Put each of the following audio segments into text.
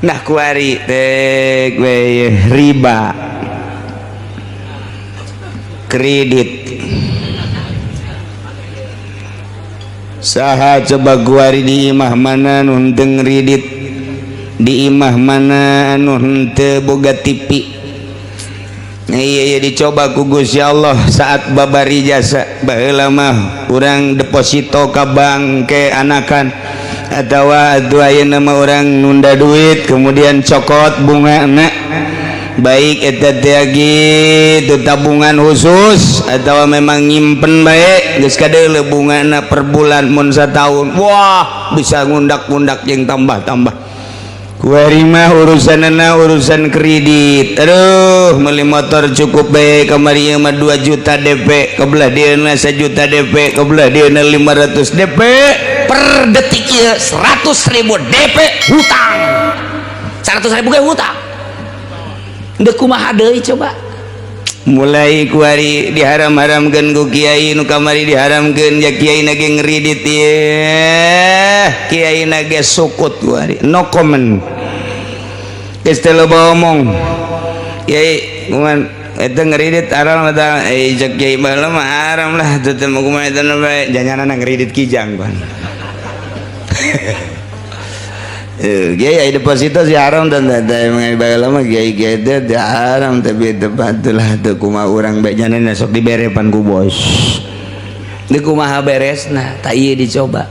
Nah, kuari teh we riba kredit. Saha coba kuari di imah mana nu henteu ngredit, di imah mana anu henteu boga TV? Nah, iya, dicoba ku Gusti Allah saat babari jasa. Baheula mah urang deposito ka bank ke anakan atawa atuh ayeuna mah urang nunda duit, kemudian cokot bunga na, baik eta teh gitu tabungan khusus atau memang nyimpen baik, geus kadeuleu bungana per bulan. Mun satahun, wah, bisa ngundak-ngundak jeung tambah-tambah. Kuari mah urusanana urusan kredit. Aduh, beli motor cukup bae kamari mah 2 juta DP, kebelah dieuna 1 juta DP, kebelah dieuna 500 DP. Per detik ieu 100 ribu DP hutang, 100 ribu ge hutang. Deuk kumaha deui coba? Mulai kuari diharam-haramkeun ku kiai nu kamari, diharamkeun ya, kiai na ge ngredit ye, kiai na ge sukut. Kuari no comment, geus teu loba omong. Kiai kuman eta ngredit haram eta? Eh, cek kiai baheula mah haram lah teu teh mah. Kumaha eta bae janganana ngredit kijang pan. Eh, kiai deposito sih haram dan emang baheula mah kiai kiai teh teu haram, tapi teu lah teu kumaha urang bae jangan sok dibere pan ku bos. Deuk kumaha beresna? Tak ieu dicoba.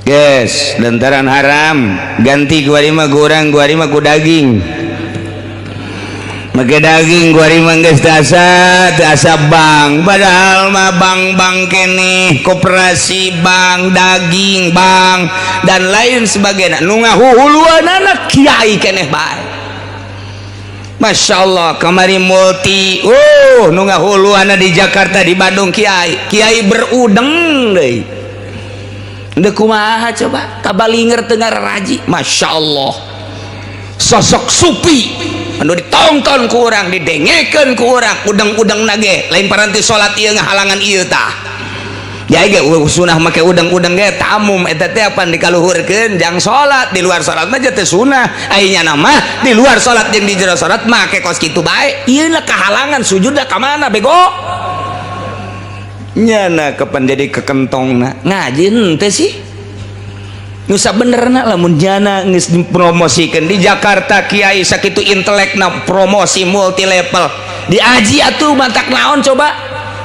Guys, lantaran haram ganti kuari mah ku urang, kuari mah ku daging, make daging. Kuari mah geus teu asa, teu asa bank, padahal mah bank-bank keneh, koperasi bank, daging bank, dan lain sebagainya. Nu ngahuhuluanana kiai keneh bae. Masya Allah, kamari multi, oh, nu ngahuluanna di Jakarta, di Bandung kiai kiai berudeng deui. Deuk kumaha coba? Kabalinger teu ngaraji. Masya Allah, sosok supi anu ditonton ku urang, didengekeun ku urang, udang-udang nage lain paranti salat ieu ngahalangan ieu tah. Ya ge sunah make udang-udang ge tamum eta teh apan dikaluhurkeun jang salat. Di luar salat mah teh sunah, ai nyana mah di luar salat jeung di jero salat make kos kitu bae. Ieu lah kahalangan sujud ka mana, bego? Nyana kapan jadi kekentongna? Ngaji henteu sih Nusa benerna lamun jana geus dipromosikeun di Jakarta, kiai sakitu intelekna promosi multi level diaji atuh mantak naon coba?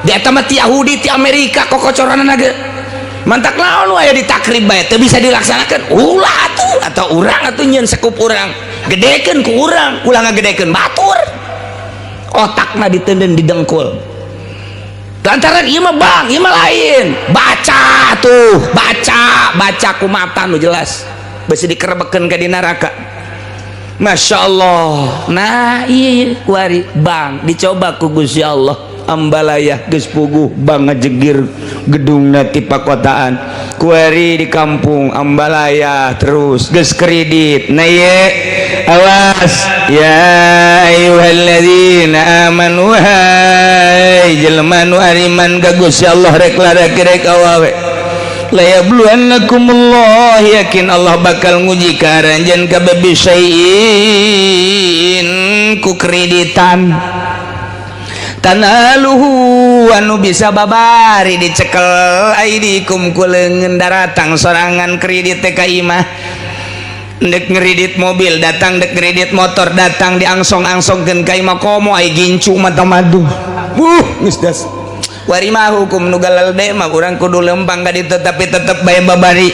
Di eta mah ti Yahudi, ti Amerika kokocoranna ge. Mantak naon aya di takrib bae teu bisa dilaksanakeun? Ulah atuh, atau urang atuh nyeun sekup urang, gedekeun ku urang, ulah ngagedekeun batur. Otakna ditenden di dengkul lantaran ieu mah bang, ieu mah lain. Baca tuh, baca, baca ku mata nu jelas, besi dikerebekeun ka di neraka. Masya Allah. Nah, iya kuari bang dicoba ku Gusti Allah. Ambalaya geus puguh bang ngajegir gedungna ti pakotaan. Kuari di kampung Ambalaya terus geus kredit. Nah ye, awas ya ayyuhalladzina amanu, hai jelema nu ariman ka Gusti Allah, rek lalaki rek awewe, la yabluwannakumullah, yakin Allah bakal nguji ka aranjeun kabeh, bisyai'in ku kreditan, tanaluhu anu bisa babari dicekel, aidikum ku leungeun daratang sorangan kredit teh ka imah. Dek ngeridit mobil datang, dek ngeridit motor datang, diangsong-angsongkeun ka imah komo ai gincu mata madu. Geus das. Wari mah hukum nu galelde mah urang kudu lempang ka ditu, tapi tetep bae babari.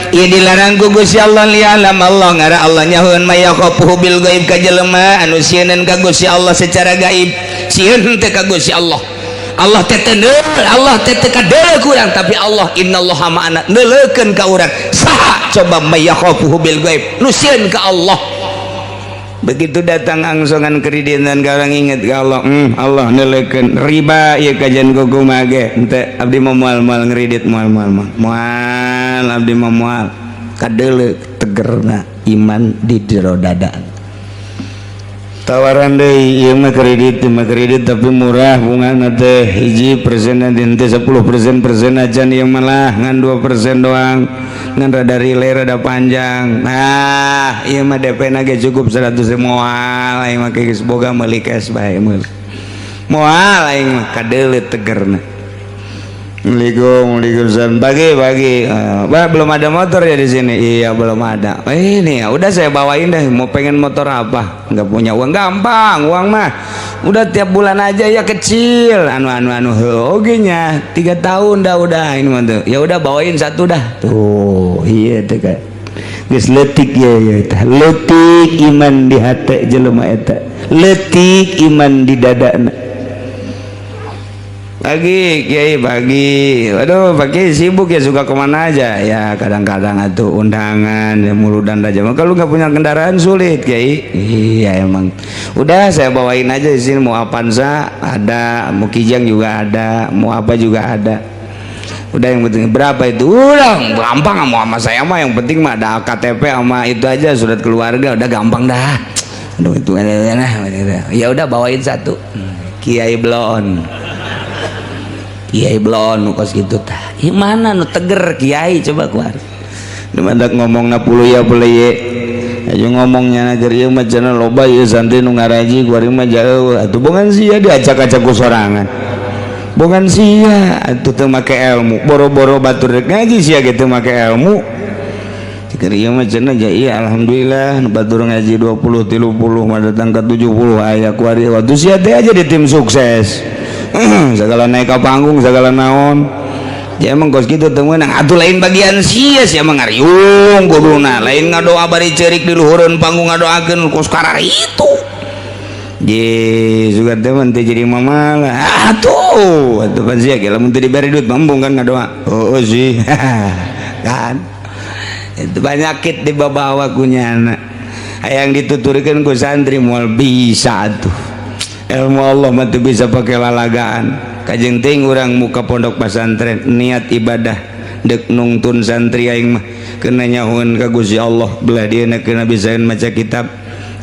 Ieu dilarang ku Gusti Allah. Lialam Allah, ngara Allah nyahoeun, mayakhafuhu bil gaib, ka jelema anu sieun ka Gusti Allah secara gaib. Sieun teh ka Gusti Allah, Allah teh teu, Allah teh teu kadeuleu ku urang, tapi Allah innallaha ma'ana, neuleukeun ka urang. Saha coba mayakhafuhu bil gaib, nu sieun ka Allah? Begitu datang angsongan kreditan ka orang, inget ka Allah, Allah neuleukeun. Riba ieu kajian ku kumaha ge henteu, abdi mah moal, moal ngredit, moal, moal, moal, moal, abdi mah moal. Kadeuleu tegerna iman di jero dada. Tawaran deui, ieu mah kredit, ieu mah kredit tapi murah bungana teh, 1% nanti 10% persen aja. Ieu malah ngan 2% doang, ngan rada relay, rada panjang. Nah, ieu mah DP na ge cukup 100. Moal aing mah, geus boga, meuli cash bae, meuli. Moal aing mah, kadeuleut tegerna. Assalamualaikum, waalaikumsalam. Pagi, pagi. Bah, belum ada motor ya di sini? Iya, belum ada. Eh, ini ya, udah saya bawain deh. Mau pengen motor apa? Nggak punya uang, gampang, uang mah. Udah tiap bulan aja ya kecil. Anu anu anu, oke nya. 3 tahun dah udah ini mah tuh. Ya udah, bawain satu dah. Tuh, iya tuh kan. Geus leutik ya ya tah. Leutik iman di hati jelema eta. Leutik iman di dadana. Pagi, Kiai, pagi. Aduh, pagi sibuk ya, suka kemana aja? Ya kadang-kadang atau undangan, ya muludan aja. Kalau nggak punya kendaraan sulit, Kiai. Iya emang. Udah saya bawain aja di sini, mau Avanza ada, mau Kijang juga ada, mau apa juga ada. Udah, yang penting berapa itu? Udah gampang, mau sama saya mah yang penting mah ada KTP sama itu aja, surat keluarga, udah gampang dah. Aduh, itu nah, ya udah bawain satu. Kiai Blon. Kiai Blon nu kos kitu tah. Ieu mana nu teger kiai coba keluar. Nu mandak ngomongna puluh ya boleh ye. Ayo ngomongnya na ieu mah cenah loba ieu santri nu ngaraji, kuari mah jauh. Atuh bongan sia diacak-acak ku sorangan. Bongan sia atuh teu make ilmu. Boro-boro batur rek ngaji, sia ge teu make ilmu. Keur ieu mah cenah ja iya alhamdulillah nu batur ngaji 20 30 mah datang ke 70 aya kuari. Waktu sia teh aja di tim sukses. Segala naik ke panggung, segala naon ya emang kos gitu teu meunang atuh, lain bagian sia, sia mah ngariung kuduna, lain ngadoa bari ceurik di luhureun panggung, ngadoakeun kos itu. Ye, suka teh mah teu jadi mama lah. Atuh, atuh pan sia ge lamun teu dibere duit mambung kan ngadoa. Oh, oh sih. Kan. Itu penyakit dibawa ku nyana. Hayang dituturkeun ku santri moal bisa tuh. Ilmu Allah mah teu bisa pakai lalagaan. Kajeng ting urang muka pondok pesantren niat ibadah dek nungtun santri, aing mah kena nyahuan ka Gusti Allah, belah dia kena bisaeun maca kitab,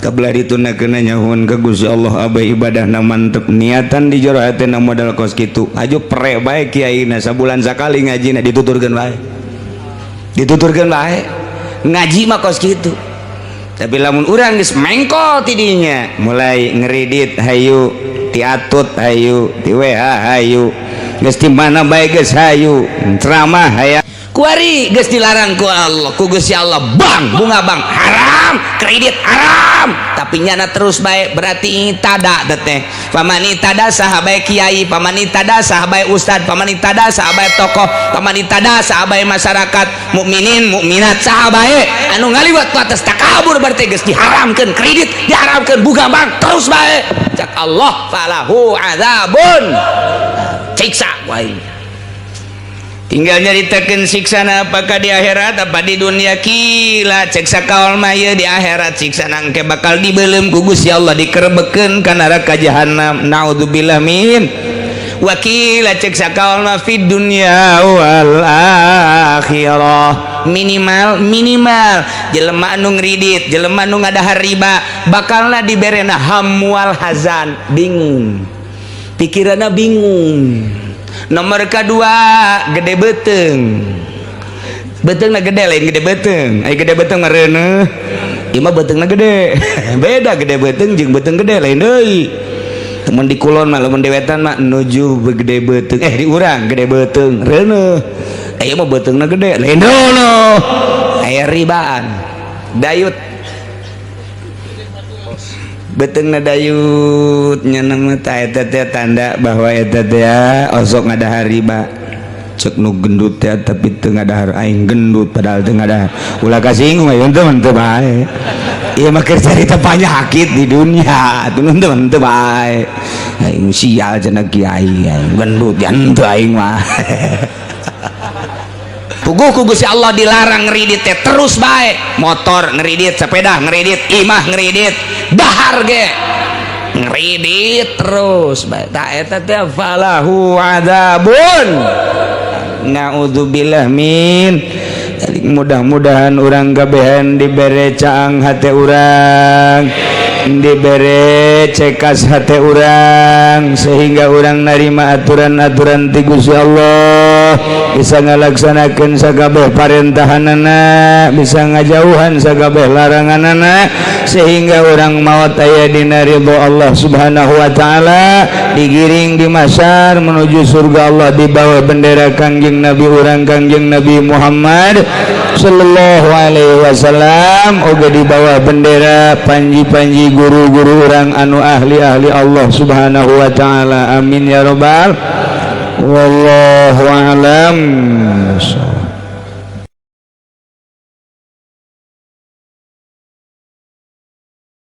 kabelah dituna kena nyahuan ka Gusti Allah, abah ibadah na mantep, niatan di jero hatena modal kos kitu. Aju pre bae kiai na sabulan sakali ngajina, dituturkeun bae, dituturkeun bae, ngaji mah kos kitu. Tapi lamun urang geus mengkol tidinya mulai ngeridit hayu, ti atut hayu, ti WA hayu, geus di mana bae geus hayu, ceramah hayang. Kuari geus dilarang ku Allah, ku Gusti Allah, bang bunga bang haram, kredit haram, tapi nyana terus bae, berarti tada teh. Pamani tada saha bae kiai, pamani tada saha bae ustad, pamani tada saha bae tokoh, pamani tada saha bae masyarakat mukminin mukminat, saha bae anu ngaliwat ku atas takabur, berarti geus diharamkeun kredit, diharamkeun bunga bank, terus bae, cak Allah falahu adzabun, siksa wae. Tinggal nyaritakeun siksana apakah di akhirat apa di dunia. Qila, cek sakaol mah ieu di akhirat siksa nangke bakal dibeuleum ku Gusti Allah, dikerebekeun ka neraka jahanam, naudzubillah min. Wa qila, cek sakaol mah fid dunya wal akhirah. Minimal minimal jelema anu ngridit, jelema anu ngadahar riba, bakalna diberena hamwal hazan, bingung pikiranna, bingung. Nomor kedua, gede beteng, beteng na gede, lain gede beteng. Ay gede beteng mah reuneuh, ieu mah beutengna gede, beda. Gede beteng jeung beteng gede lain deui. Temen di kulon mah, lamun di wetan mah nuju gede beteng, eh di urang gede beteng reuneuh, ieu mah beutengna gede, lain deui. Aya ribaan dayut, betengna dayut, nya nama ta eta teh tanda bahwa eta teh osok ngadahar riba. Cek nu gendut teh tapi teu ngadahar, aing gendut padahal teu ngadahar. Ulah kasinggung aya teu teu bae, ieu mah keur carita penyakit di dunia atuh, teu teu bae. Aing sial cenah kiai, aing gendut ya henteu, aing mah puguh ku Gusti Allah dilarang ngeridit teh, terus bae, motor ngeridit, sepeda ngeridit, imah ngeridit, dahar ge ngeridit, terus bae. Tak eta teh falahu adzabun, naudzubillah min. Mudah-mudahan urang kabehan dibere caang hate urang. Dibere cekas hate urang sehingga urang narima aturan-aturan ti Gusti Allah, bisa ngalaksanakeun sakabeh parentahanana, bisa ngajauhan sakabeh laranganana, sehingga urang maot aya dina ridho Allah Subhanahu wa taala, digiring di mahsyar menuju surga Allah di bawah bendera Kangjeng Nabi urang, Kangjeng Nabi Muhammad sallallahu alaihi wasallam, oge di bawah bendera panji-panji guru-guru urang anu ahli-ahli Allah Subhanahu wa taala. Amin ya robbal. Wallahu a'lam.